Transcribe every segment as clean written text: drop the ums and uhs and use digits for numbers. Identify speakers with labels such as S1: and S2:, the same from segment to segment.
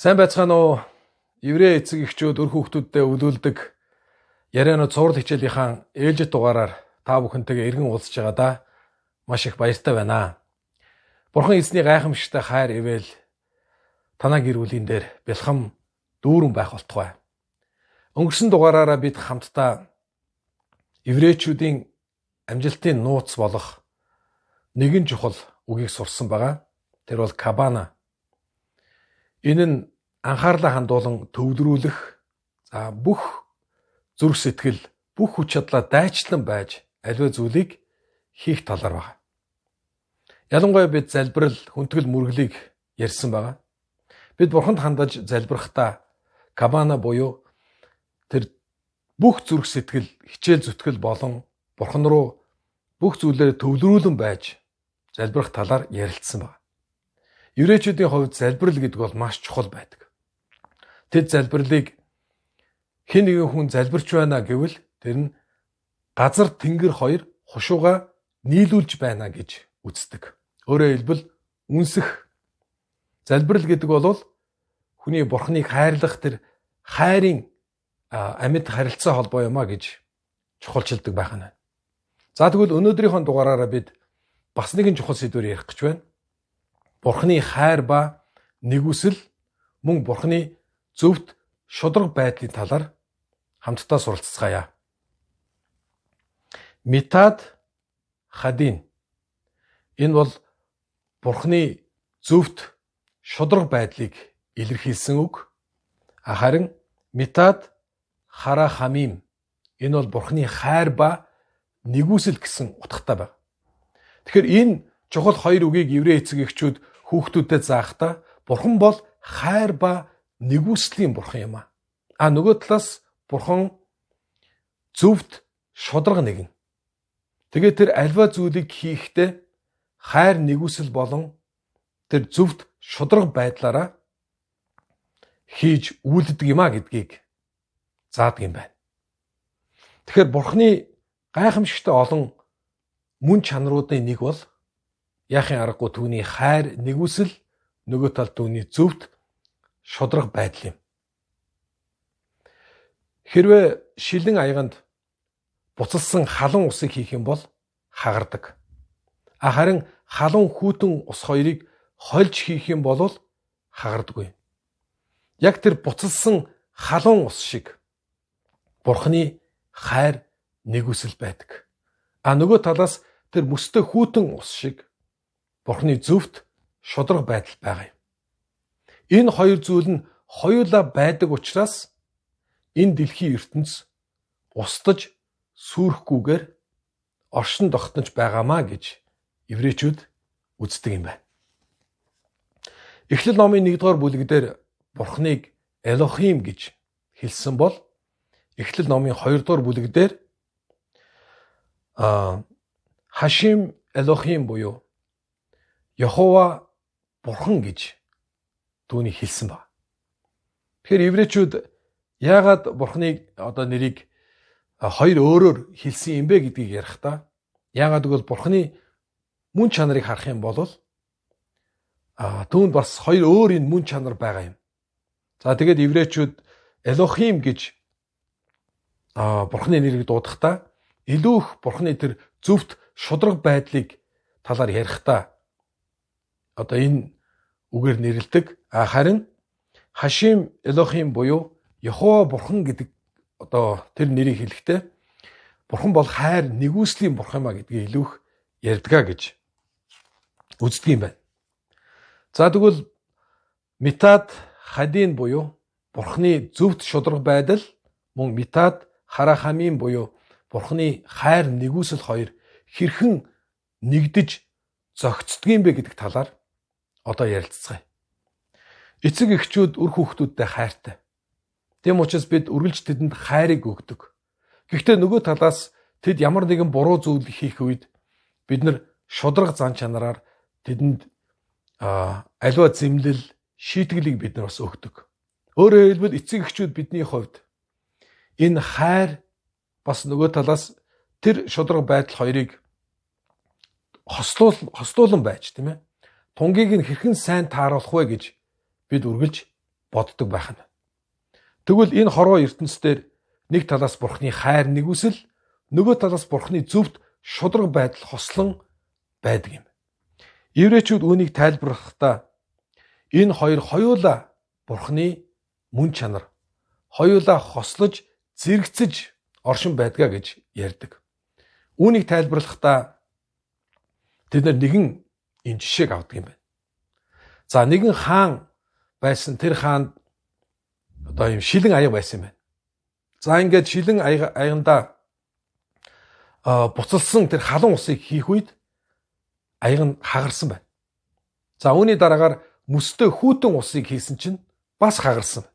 S1: Сайн байцгаана уу? Еврей эцэг эхчүүд үр хүүхдүүддээ өлүүлдэг ярианууд цуврал хичээлийнхаа ээлжит дугаараар та бүхэнтэйгээ эргэн уулзж байгаадаа маш их баяртай байна. Бурхан эзний гайхамшигтай хайр ивэл танаа гэр бүлийн дээр бэлхам дүүрэн байх болтугай. Өнгөрсөн дугаараараа бид хамтдаа еврейчүүдийн амжилтын нууц болох нэгэн чухал үгийг сурсан байгаа. Тэр бол кабана. Энэ нь анхаарлаа хандуулан төвлөрүүлэх, за бүх зүрх сэтгэл, бүх хүч чадлаа дайчлан байж аливаа зүйлийг хийх талаар байна. Ялангуяа бид залбирал, хүндэтгэл мөрөглийг ярьсан байгаа. Бид бурханд хандаж залбирахдаа кабана буюу тэр бүх зүрх сэтгэл, хичээл зүтгэл болон бурхан руу бүх зүйлээр төвлөрүүлэн байж залбирах талаар ярилцсан байна. Еврейчүүдийн хувьд залбирал гэдэг бол маш чухал байдаг. Тэд залбирлыг хэн нэгэн хүн залбирч байна гэвэл тэр нь газар тэнгэр хоёр хушууга нийлүүлж байна гэж үздэг. Өөрөөр хэлбэл үнсэх залбирал гэдэг бол хүний бурхныг хайрлах тэр хайрын амьд харилцаа холбоо юм а гэж чухалчилдаг байх нь. За тэгвэл өнөөдрийнхөө дугаараараа бид бас нэгэн чухал сэдвээр ярих гэж байна. Бурхны хайр ба нэгүсэл мөн Бурхны зөвхт шударга байдлын талаар хамтдаа суралцгаая. Митад хадин. Энэ бол Бурхны зөвхт шударга байдлыг илэрхийлсэн үг. Харин митад хара хамим. Энэ бол Бурхны хайр ба нэгүсэл гэсэн утгатай байна. Тэгэхээр энэ чухал хоёр үгийг еврей эцэг эхчүүд хүүхдүүдэд заахдаа Бурхан бол хайр ба нэгүслийн Бурхан юм а. А нөгөө талаас Бурхан зөвхт шударга нэгэн. Тэгээд тэр альва зүйлийг хийхдээ хайр нэгүсэл болон тэр зөвхт шударга байдлаараа хийж үйлддэг юм а гэдгийг заадаг юм байна. Тэгэхээр Бурханы гайхамшигтай олон мөн чанаруудын нэг бол яахын аргагүй түүний хайр нэгүсэл, нөгөө талд түүний зөвхт шударга байдал юм. Хэрвээ шилэн аяганд буцалсан халуун усыг хийх юм бол хагардаг. А харин халуун хүйтэн ус хоёрыг хольж хийх юм бол хагардаггүй. Яг тэр буцалсан халуун ус шиг Бурхны хайр нэгүсэл байдаг. А нөгөө талаас тэр мөстэй хүйтэн ус шиг Бурхны зөвхт шударга байдал байгаа юм. Энэ хоёр зүйл нь хоёулаа байдаг учраас энэ дэлхийн ертөнц устж сүрэхгүйгээр оршин тогтнож байгаамаа гэж еврейчүүд үздэг юм байна. Эхлэл номын 1-р бүлэг дээр Бурхныг Элохим гэж хэлсэн бол Эхлэл номын 2-р бүлэг дээр Хашим Элохим буюу Яхова Бурхан гэж түүнийг хэлсэн ба. Тэгэхээр еврейчүүд яагаад Бурханыг одоо нэрийг хоёр өөрөөр хэлсэн юм бэ гэдгийг ярихдаа яагаад гэвэл Бурханы мөн чанарыг харах юм бол түүнд бас хоёр өөр энэ мөн чанар байгаа юм. За тэгээд еврейчүүд Элохим гэж Бурханы нэрийг дуудахдаа илүү их Бурханы тэр зөвхт шударга байдлыг талаар ярихдаа одоо энэ үгээр нэрлэдэг. Харин Хашим Элохим буюу Яхова Бурхан гэдэг одоо тэр нэрийг хэлэхдээ Бурхан бол хайр нэгүслийн Бурхан юм а гэдгийг илүү их ярьдгаа гэж үздэг юм байна. За тэгвэл Митад Хадин буюу Бурханы зөвхт шударга байдал мөн Митад Харахамин буюу Бурханы хайр нэгүсэл хоёр хэрхэн нэгдэж зохицдог юм бэ гэдэг талаар одоо ярилцгаая. Эцэг эхчүүд үр хүүхдүүдтэй хайртай. Тийм учраас бид үргэлж тэдэнд хайрыг өгдөг. Гэхдээ нөгөө талаас тэд ямар нэгэн буруу зүйл хийх үед бид нар шударга зан чанараар тэдэнд аливаа зэмлэл, шийтгэлийг бид нар бас өгдөг. Өөрөөр хэлбэл эцэг эхчүүд бидний хувьд энэ хайр бас нөгөө талаас тэр шударга байдал хоёрыг хослуулан байж, тийм ээ. Тунгийг нь хэрхэн сайн тааруулах вэ гэж бид үргэлж боддог байх нь. Тэгвэл энэ хорвоо ертөнцийн нэг талаас Бурхны хайр нэгүсэл, нөгөө талаас Бурхны зөвхт шударга байдал хослон байдаг юм. Еврейчүүд үүнийг тайлбарлахдаа энэ хоёр хоёулаа Бурхны мөн чанар, хоёулаа хослож, зэрэгцэж оршин байдгаа гэж ярьдаг. Үүнийг тайлбарлахдаа тэд нар нэгэн энэ жишээг авдаг юм байна. За, нэгэн хаан байсан, тэр хаанд одоо юм шилэн аяга байсан юм байна. За, ингээд шилэн аягандаа буцалсан тэр халуун усыг хийх үед аяга нь хагарсан байна. За, үүний дараагаар мөстэй хүйтэн усыг хийсэн чинь бас хагарсан.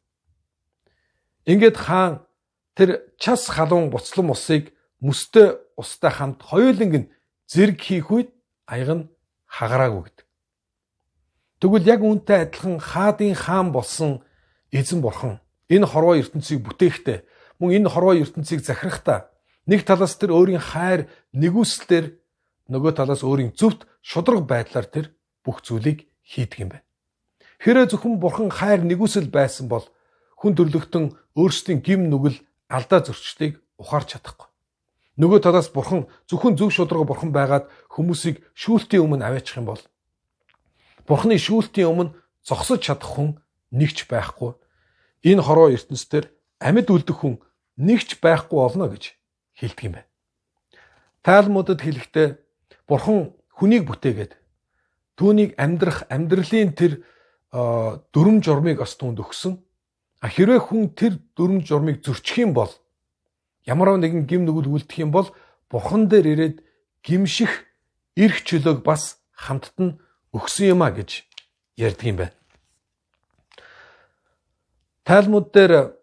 S1: Ингээд хаан тэр час халуун буцлан усыг мөстэй устай хамт хоёуланг нь зэрэг хийх үед аяга нь хагараагүй гэдэг. Тэгвэл яг үүнтэй адилхан хаадын хаан болсон эзэн бурхан энэ хорвоо ертөнцийг бүтээхдээ, мөн энэ хорвоо ертөнцийг захирахдаа нэг талаас тэр өөрийн хайр нэгүслээр, нөгөө талаас өөрийн зөвхт шударга байдлаар тэр бүх зүйлийг хийдэг юм байна. Хэрэг зөвхөн бурхан хайр нэгүсэл байсан бол хүн төрлөختөн өөрсдийн гим нүгэл алдаа зөрчлийг ухаарч чадахгүй. Нөгөө талаас бурхан зөвхөн зөв шударга бурхан байгаад хүмүүсийг шүүлтийн өмнө аваачих юм бол бурханы шүүлтийн өмнө зогсож чадах хүн нэгч байхгүй. Энэ хорвоо ертөнцийн амьд үлдэх хүн нэгч байхгүй болно гэж хэлдэг юм байна. Талмудад хэлэхдээ бурхан хүнийг бүтээгээд түүнийг амьдрах амьдралын тэр дүрм журмыг бас түүнд өгсөн. Хэрвээ хүн тэр дүрм журмыг зөрчих юм бол, ямар нэгэн гим нүгэл үлдэх юм бол бурхан дээр ирээд гимших эрх чөлөөг бас хамтд нь өгсөн юм а гэж ярьдаг юм байна. Талмуд дээр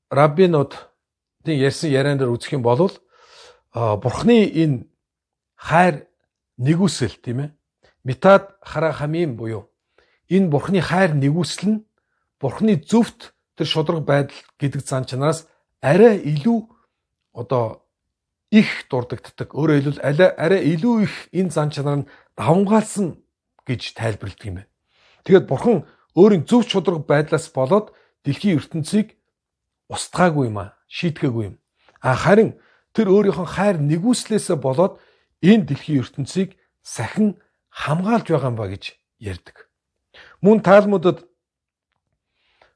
S1: раббинуудын ярьсан яриан дээр үзэх юм бол бурхны энэ хайр нэгүсэл, тийм ээ, метад харахамим буюу энэ бурхны хайр нэгүсэл нь бурхны зөвхт тэр шударга байдал гэдэг зан чанараас арай илүү одоо их дурддагддаг. Өөрөөр хэлбэл арай илүү их энэ зан чанар нь давамгаалсан гэж тайлбарладаг юм байна. Тэгээд бурхан өөрийн зөв шударга байдлаас болоод дэлхийн ертөнцийг устгаагүй юм а, шийтгээгүй юм. А харин тэр өөрийнхөө хайр нэгүслээсээ болоод энэ дэлхийн ертөнцийг сахин хамгаалж байгаа юм ба гэж ярьдаг. Мөн Талмудад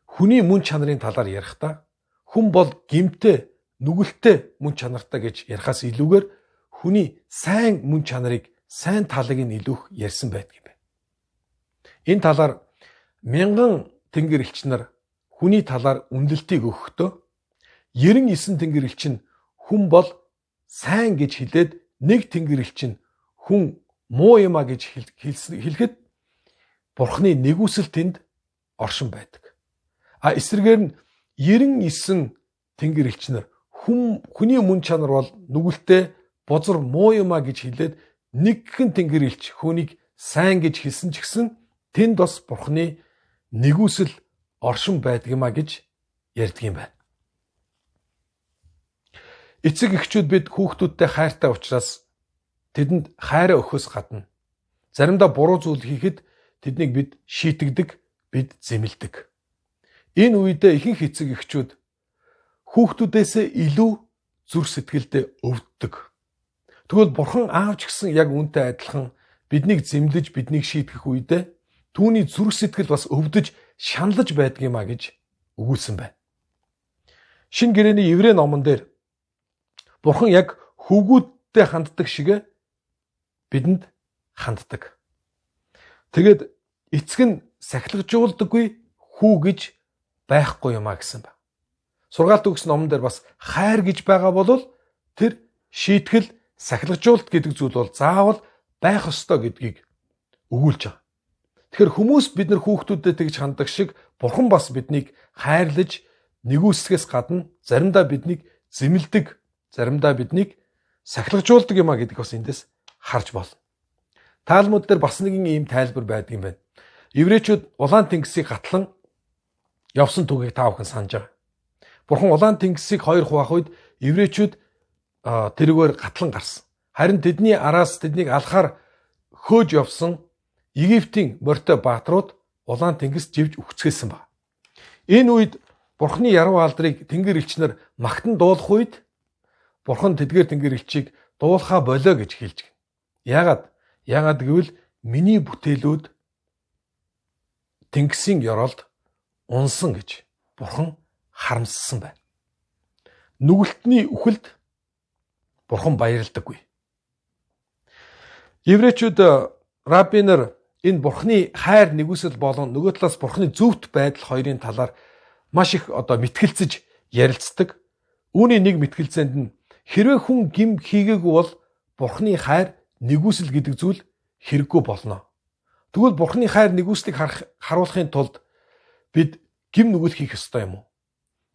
S1: хүний мөн чанарын талаар ярихдаа хүн бол гимтэй, нүгэлтэй мөн чанартай гэж ярихаас илүүгээр хүний сайн мөн чанарыг, сайн талыг нь илүү их ярьсан байдаг юм байна. Энэ талаар мянган тэнгэр элч нар хүний талаар үнэлэлтийг өгөхдөө 99 тэнгэр элч нь хүн бол сайн гэж хэлээд, нэг тэнгэр элч нь хүн муу юм а гэж хэлэхэд бурхны нэгүсэл тэнд оршин байдаг. А эсрэгээр нь 99 тэнгэр элч нар хүний мөн чанар бол нүгэлтэй, бузар муу юм а гэж хэлээд, нэгхэн тэнгэр элч хүнийг сайн гэж хэлсэн ч гэсэн тэнд бас бурхны нэгүсэл оршин байдаг юм а гэж ярьдаг юм байна. Эцэг эхчүүд бид хүүхдүүдтэй хайртай учраас тэдэнд хайраа өгөхөөс гадна заримдаа буруу зүйл хийхэд тэднийг бид шийтгдэг, бид зэмлэдэг. Энэ үедээ ихэнх эцэг эхчүүд хүүхдүүдээсээ илүү зүрх сэтгэлдээ өвддөг. Тэгвэл бурхан аав ч гэсэн яг үүнтэй адилхан биднийг зэмлэж, биднийг шийтгэх үедээ түүний зүрх сэтгэл бас өвдөж, шаналж байдаг юм а гэж өгүүлсэн байна. Шинэ гэрээний Еврей номон дээр бурхан яг хөвгүүдтэй ханддаг шиг бидэнд ханддаг. Тэгээд эцэг нь сахилгажуулдаггүй хүү гэж байхгүй юм а гэсэн ба. Сургаалт өгс номон дээр бас хайр гэж байгаа бол тэр шийтгэл, сахилгажуулалт гэдэг зүйл бол заавал байх ёстой гэдгийг өгүүлж байгаа. Тэгэхээр хүмүүс бид нар хүүхдүүдэд тэгж ханддаг шиг бурхан бас биднийг хайрлаж нэгүслэхээс гадна заримдаа биднийг зэмлэдэг, заримдаа биднийг сахилгажуулдаг юм а гэдэг бас эндээс харж болно. Талмуд дээр бас нэгэн ийм тайлбар байдаг юм байна. Еврейчүүд улаан тэнгисийг гатлан явсан түүхийг та бүхэн санаж байгаа. Бурхан улаан тэнгисийг хоёр хуваах үед еврейчүүд тэрүүгээр гатлан гарсан. Харин тэдний араас тэднийг алхаар хөөж явсан Египтийн морьтой бааtruуд улаан тэнгис живж үхцгээсэн баг. Энэ үед Бурхны яруу алдрыг Тэнгэр элчнэр магтан дуулах үед Бурхан тэдгээр Тэнгэр элчийг дуулахаа болио гэж хэлж гин. Яагаад? Яагаад гэвэл миний бүтээлүүд Тэнгисийн ёроолд унсан гэж Бурхан харамссан байна. Нүгэлтний үхэлд Бурхан баярлдаггүй. Еврейчүүд рабби нар энэ Бурханы хайр нэгүсэл болон нөгөө талаас Бурханы зөвхт байдал хоёрын талаар маш их одоо мэтгэлцэж ярилцдаг. Үүний нэг мэтгэлцээнд нь хэрвээ хүн гим хийгээгүй бол Бурханы хайр нэгүсэл гэдэг зүйл хэрэггүй болно. Тэгвэл Бурханы хайр нэгүслийг харуулахын тулд бид гим нүгэл хийх ёстой юм уу?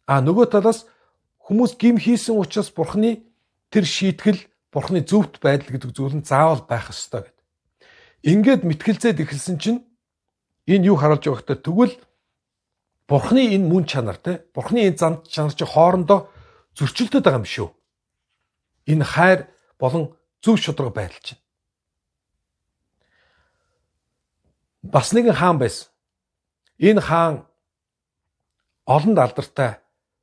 S1: А нөгөө талаас хүмүүс гим хийсэн учраас Бурханы тэр шийтгэл, Бурханы зөвхт байдал гэдэг зүйл нь заавал байх ёстой гэд. Ингээд мэтгэлцээд эхэлсэн чинь энэ юу харуулж байгаа гэхээр тэгвэл Бурхны энэ мөн чанар те Бурхны энэ зан чанар чи хоорондоо зөрчилдөд байгаа юм шүү. Энэ хайр болон зөв шударга байдал чинь. Бас нэгэн хаан байсан. Энэ хаан олонд алдартай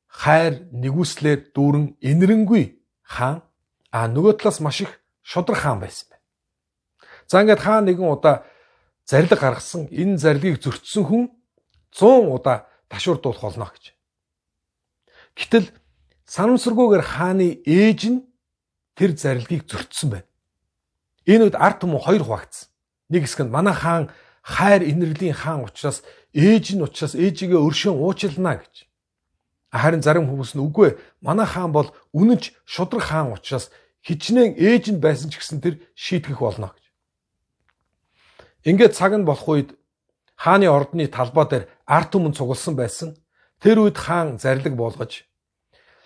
S1: хайр нэгүслээр дүүрэн энэрэнгүй хаан, а нөгөө талаас маш их шударга хаан байсан байна. За ингээд хаан нэгэн удаа зарлиг гаргасан. Энэ зарлигийг зөрчсөн хүн 100 удаа ташуурдуулах болно гэж. Гэтэл санамсаргүйгээр хааны ээж нь тэр зарлигийг зөрчсөн байна. Энэ үед ард түмэн хоёр хуваагдсан. Нэг хэсэг нь манай хаан хайр инэрлийн хаан учраас ээж нь учраас ээжигээ өршөөн уучлана гэж. Харин зарим хүмүүс нь үгүй манай хаан бол үнэнч шудраг хаан учраас хичнээн ээж нь байсан ч гэсэн тэр шийтгэх болно гэж. Ингээд цаг нь болох үед хааны ордны талбай дээр ард түмэн цугласан байсан. Тэр үед хаан зарлиг буулгаж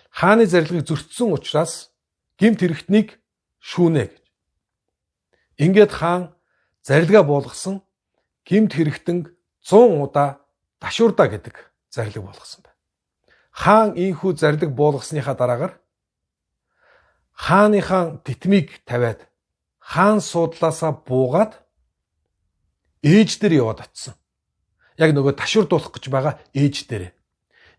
S1: хааны зарлигийг зөрчсөн учраас гэмт хэрэгтнийг шүүнэ гэж. Ингээд хаан зарлигаа буулгасан, гэмт хэрэгтэн 100 удаа ташуурдаа гэдэг зарлиг буулгасан байна. Хаан ийхүү зарлиг буулгасныхаа дараагаар хааныхаа тэтмийг тавиад хаан суудлаасаа буугаад ээж дээр яваад очсон. Яг нөгөө ташуурдуулах гэж байгаа ээж дээр.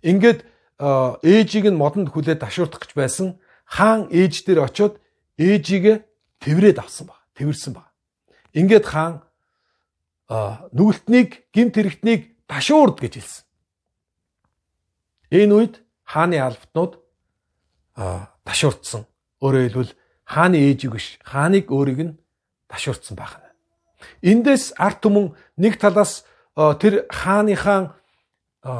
S1: Ингээд ээжийг нь модонд хүлээд ташуурдах гэж байсан. Хаан ээж дээр очиод ээжигээ тэврээд авсан баг. Тэвэрсэн баг. Ингээд хаан нүгэлтнийг, гэмт хэрэгтнийг ташуурд гэж хэлсэн. Энэ үед хааны албатнууд ташуурдсан. Өөрөөр хэлбэл хааны ээжийг биш, хааныг өөрийг нь ташуурдсан байх нь. Эндээс ард түмэн нэг талаас тэр хааныхаа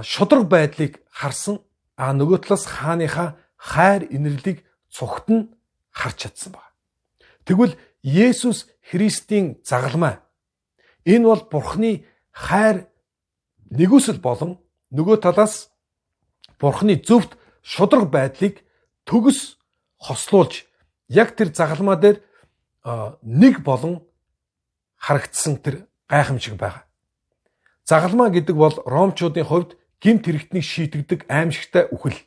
S1: шударга байдлыг харсан, а нөгөө талаас хааныхаа хайр инэрлийг цугт нь харж чадсан байна. Тэгвэл Есүс Христийн загалмай энэ бол Бурхны хайр нэгүсэл болон нөгөө талаас Бурхны зөвхт шударга байдлыг төгс хослуулж яг тэр загалмай дээр нэг болон харагдсан тэр гайхамшиг байгаа. Загалмай гэдэг бол ромчуудын хувьд гэмт хэрэгтнийг шийтгдэг аимшигтай үхэл.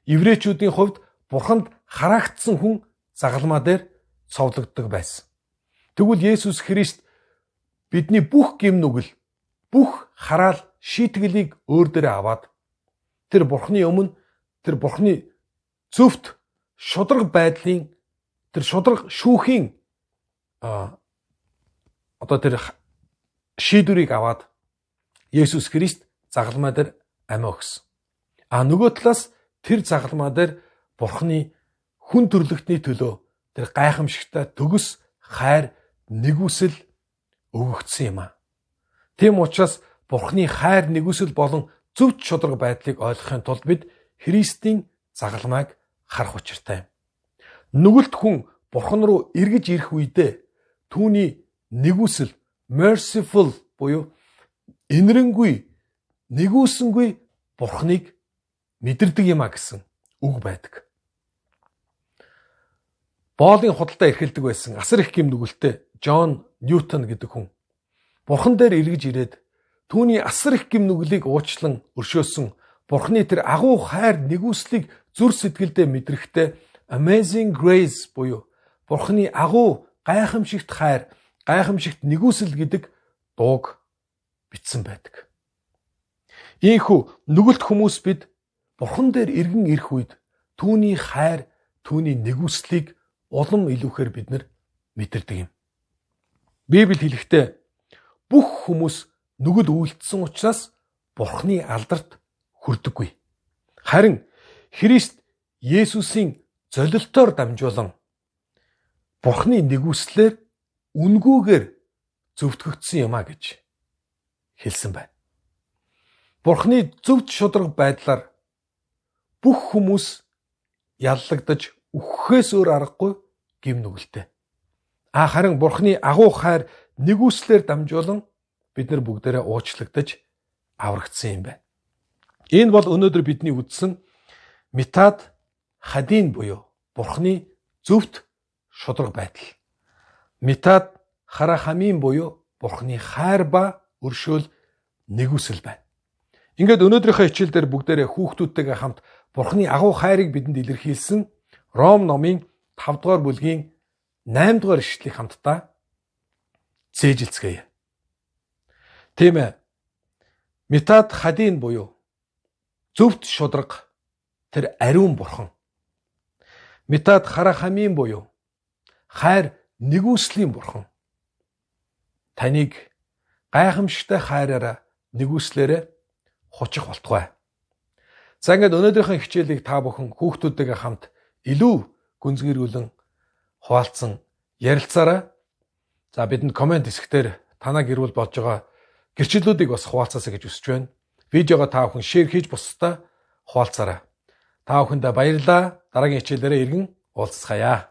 S1: Еврейчүүдийн хувьд Бурханд хараагдсан хүн загалмай дээр цовлогддог байсан. Тэгвэл Есүс Христ бидний бүх гэм нүгэл, бүх хараал шийтгэлийг өөр дээрээ аваад тэр Бурхны өмнө тэр Бурхны зөвхт шударга байдлын тэр шударга шүүхийн одоо тэр шийдвэрийг аваад Есүс Христ загалмай дээр амиа өгсөн. А нөгөө талаас тэр загалмай дээр Бурхны хүн төрлөختний төлөө тэр гайхамшигтай төгс хайр нэгүсэл өгөгдсөн юм а. Тийм учраас Бурхны хайр нэгүсэл болон зөв шударга байдлыг ойлгохын тулд бид Христийн загалмайг харах учиртай юм. Нүгэлт хүн Бурхан руу эргэж ирэх үедээ түүний нэгүсэл merciful буюу энэрэнгүй нэгүсэнгүй Бурханыг мэдэрдэг юм а гэсэн үг байдаг. Боолын худалдаа эрхэлдэг байсан асар их гэм нүгэлтэй Джон Ньютон гэдэг хүн Бурхан дээр эргэж ирээд түүний асар их гэм нүглийг уучлан өршөөсөн Бурханы тэр агуу хайр нэгүслийг зүр сэтгэлдээ мэдрэхдээ Amazing Grace буюу Бурханы агуу гайхамшигт хайр, гайхамшигт нэгүсэл гэдэг дууг бичсэн байдаг. Ийхүү нүгэлт хүмүүс бид Бурхан дээр эргэн ирэх үед түүний хайр, түүний нэгүслийг улам илүүхээр бид нар мэдэрдэг юм. Библи хэлэхдээ бүх хүмүүс нүгэл үйлдсэн учраас Бурханы алдарт хүрдэггүй. Харин Христ Есүсийн золилтоор дамжуулан Бурханы нэгүслээр үнгүүгээр зөвтгөгдсөн юм а гэж хэлсэн байна. Бурханы зөвхт шударга байдлаар бүх хүмүүс яллагдаж үхэхээс өөр аргагүй гим нүгэлтэй. А харин Бурханы агуу хайр нэгүслээр дамжуулан бид нар бүгдээрээ уучлагдаж аврагдсан юм байна. Энэ бол өнөөдөр бидний үзсэн метад хадин буюу Бурханы зөвхт шударга байдал. Метад харахамин буюу Бурханы хайр ба өршөөл нэгүсэл байна. Ингээд өнөөдрийнхөө хичээл дээр бүгдээрээ хүүхдүүдтэйгээ хамт Бурханы агуу хайрыг бидэнд илэрхийлсэн Ром номын 5 дугаар бүлгийн 8 дугаар ишлэлийг хамтдаа цээжилцгээе. Тийм ээ. Метад хадин буюу зөвхт шударга тэр ариун бурхан. Метад харахамин буюу хайр нэгүслийн бурхан. Таныг гайхамшигтай хайраараа нэгүслээрээ хучих болтугай. За ингээд өнөөдрийнхөө хичээлийг та бүхэн хүүхдүүдтэйгээ хамт илүү гүнзгийрүүлэн хуваалцсан ярилцаарай. За бидэнд комент хэсгээр танаа гэрүүл болж байгаа гэрчлэлүүдийг бас хуваалцаасай гэж хүсэж байна. Видеого та бүхэн шеэр хийж бусдаа хуваалцаарай. Та бүхэндээ баярлалаа. Дараагийн хичээлээрээ иргэн уулзцгаая.